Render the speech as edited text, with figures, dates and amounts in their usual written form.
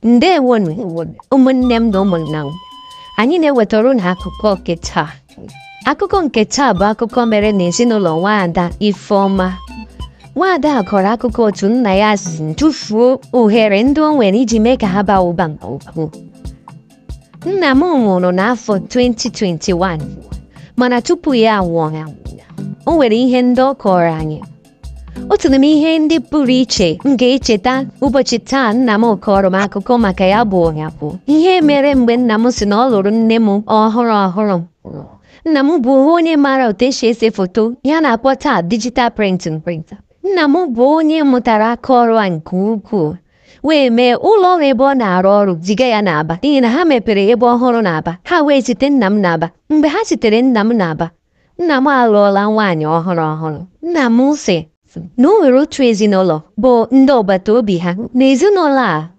Ndewonu, ụmụnne m na ụmụnna m. Anyị na-ewetara unu akụkọ nke taa. Akụkọ nke taa bụ akụkọ mere n'ezinụlọ nwaada Ifeọma. Nwaada a kọrọ akụkọ otu nna ya si tụfuo ohere ndị o nwere iji mee ka ha baa ụba nke ukwuu. Nna m nwụrụ n'afọ 2021, mana tupu ya anwụọ, o nwere ihe ndị ọ kọrọ anyị. Otu n'ime ihe ndị pụrụ iche m ga-echeta ụbọchị taa nna m kọrọ m akụkọ maka ya bụ ihe mere mgbe nna m sị na ọ lụrụ nne m ọhụrụ ọhụrụ. Nna m bụ onye maara otu esi ese foto ya na-akpọ taa digital printing. Nna m bụ onye mụtara aka ọrụ a nke ukwuu wee mee ụlọ ọrụ ebe ọ na-arụ ọrụ ziga ya n'Aba n'ihi na ha mepere ebe ọhụrụ n'Aba. Ha wee zite nna m n'Aba. Mgbe ha zitere nna m n'Aba, nna m alụọla nwaanyị ọhụrụ ọhụrụ. Nna m sị na o nwere otu ezinụlọ bụ ndị agbata obi ha. N'ezinụlọ a,